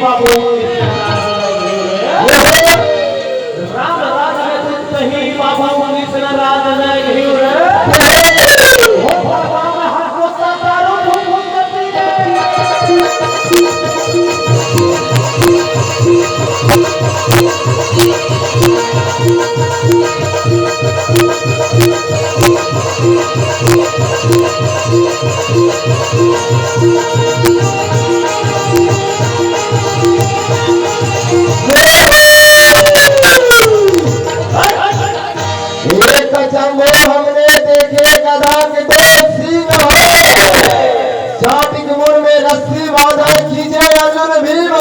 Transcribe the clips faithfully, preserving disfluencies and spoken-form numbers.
बाबू कृष्ण राज नहीं रे। राम राज में तू कहीं बाबू कृष्ण राज नहीं रे। हो भगवान हमको सतारो भूत गति दे। एक अचंभो हमने देखे गधा के दो सींग हो, चाटी के मुड़ में रस्सी बांधा खींचे अर्जुन भीम हो।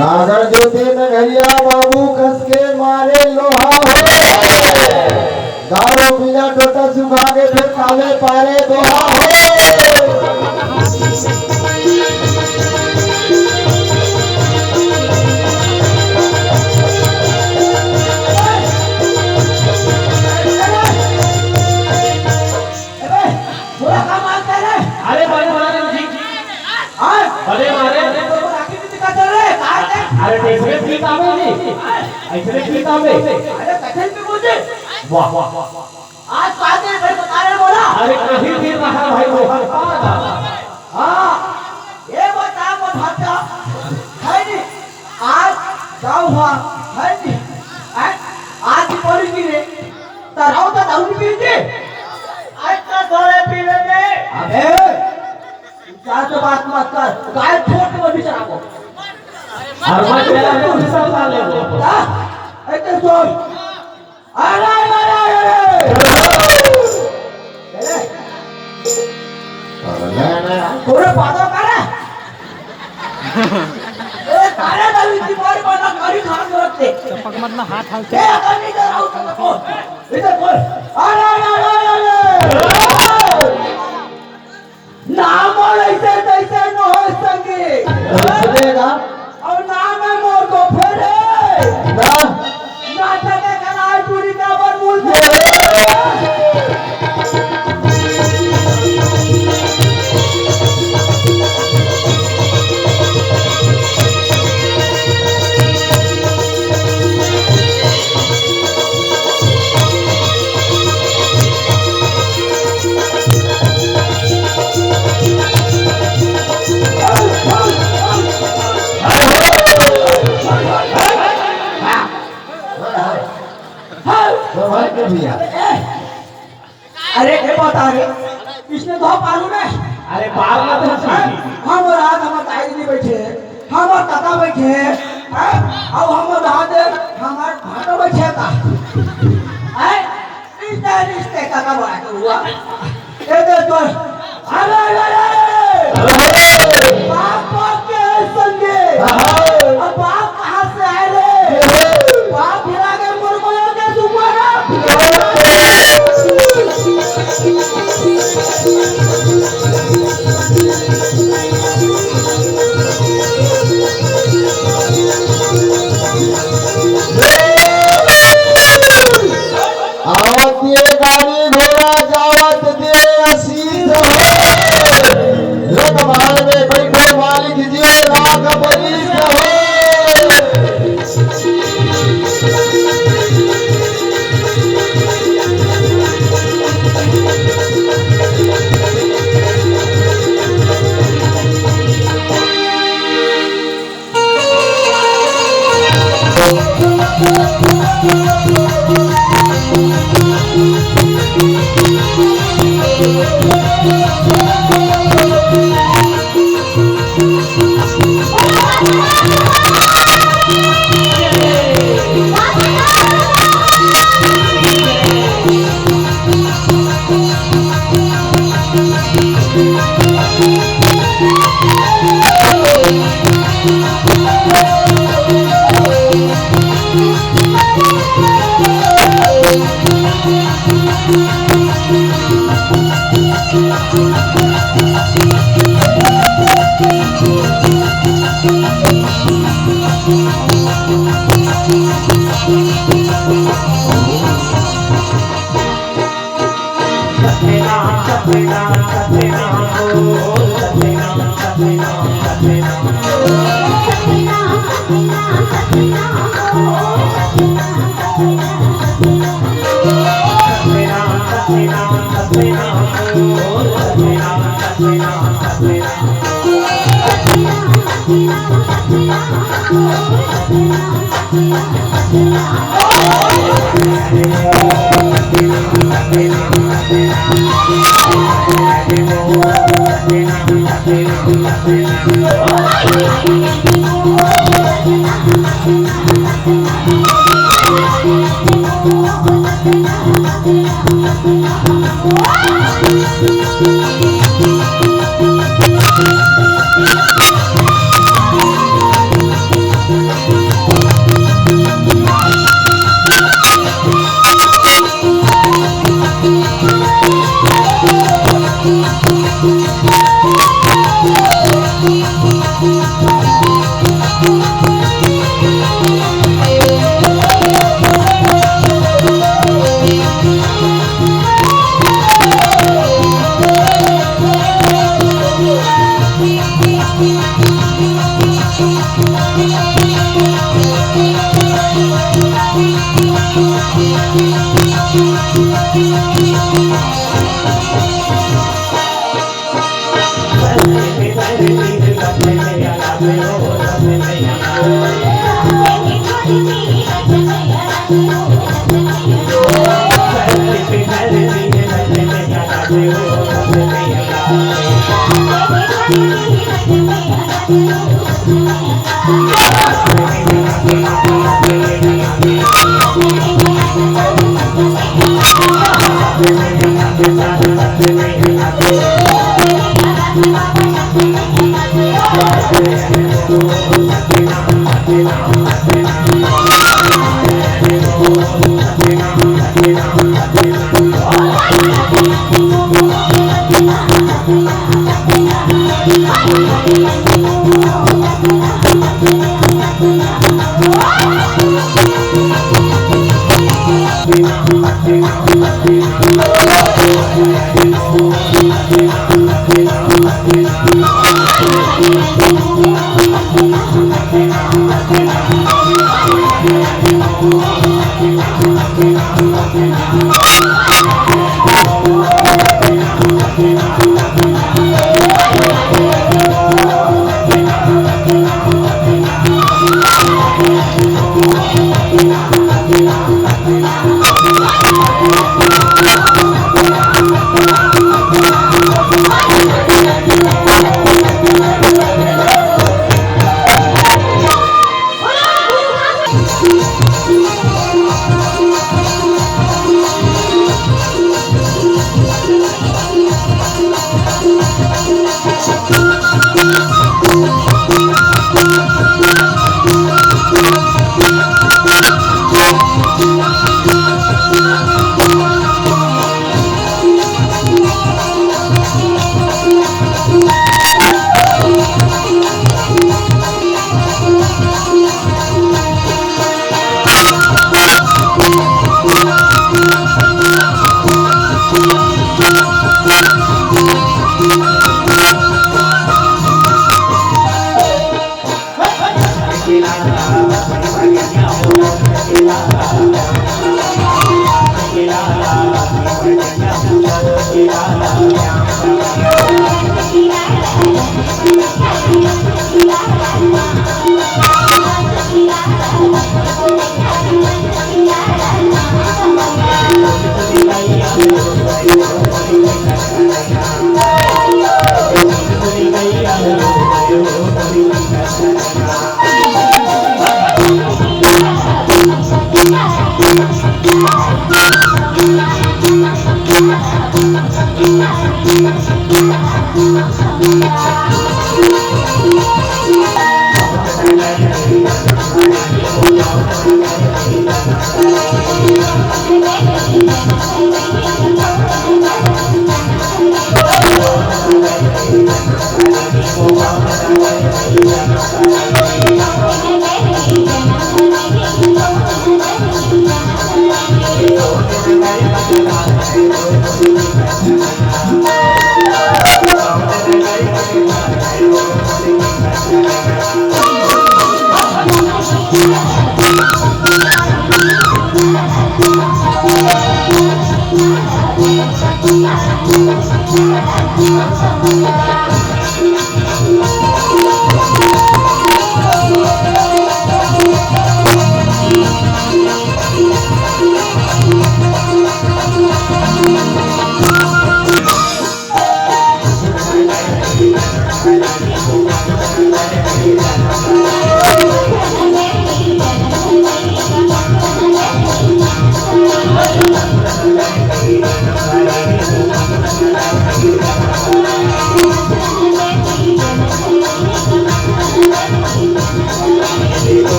नागर जोते नगरिया बाबू कस के मारे लोहा हो। दारू पीना टोटा सुखा के फिर काले पारे दोहा हो। अरे, बुरा काम आज कर रहे। अरे, बड़े मारे जी। आज? बड़े मारे। तो राखी भी दिखा चल रहे, कहाँ से? अरे, ऐसे भी काम है जी। ऐसे भी काम है। अरे, कठिन भी मुझे। वाह, वाह, वाह, वाह। आज पाँच दिन भर बता रहे बोला। अरे, कहीं भी रहा भाई, वो हर पार आ। हाँ, ये बता, वो भाषा है नहीं। आज गाँव हुआ है नहीं। हैं? आज ही बोली की रे। त रहो त दारू पी के। आज तो थोड़े पी लेंगे। अबे, चार से बात मत कर। गाय ठोक के भी चला को। हर बार तेरा मुंह से साला ले। हाँ? ऐसे सोच। अरे, अरे, अरे, अरे। अरे। अरे, अरे, अरे। पूरे पादों का रे। ए, तारे दल की बारी बना करी खान रखते। चपक मत ना, हाथ हल्के। ए, अगर नहीं कर रहा हूँ तुमको। इधर बोल। अरे, अरे, अरे, अरे। नाम और ऐसे तैसे न हो संगी। सुनेगा। और नाम है मोर को फेरे। ना। नाटक के कराए पूरी काबर मूल से। अरे, के बता रे, इसने तो पालू में। अरे, बार ना तो सही। हम रात हम ताई जी बैठे, हम काका बैठे, हैं? अब हम रात हमार भाटो बैठे था। हैं? रिश्ते, रिश्ते का कब आया हुआ? ए दे तो, अरे, अरे, अरे, अरे! बाप, बाप के है संगे। हाँ। अब बाप कहाँ से आए रे? बाप गिरा के मुरमुरा के सुबह ना। आवत दिए गाड़ी घोड़ा, जावत दिए आशीष हो। रतवाल में बैठो मालिक जी, लाख बरिस हो।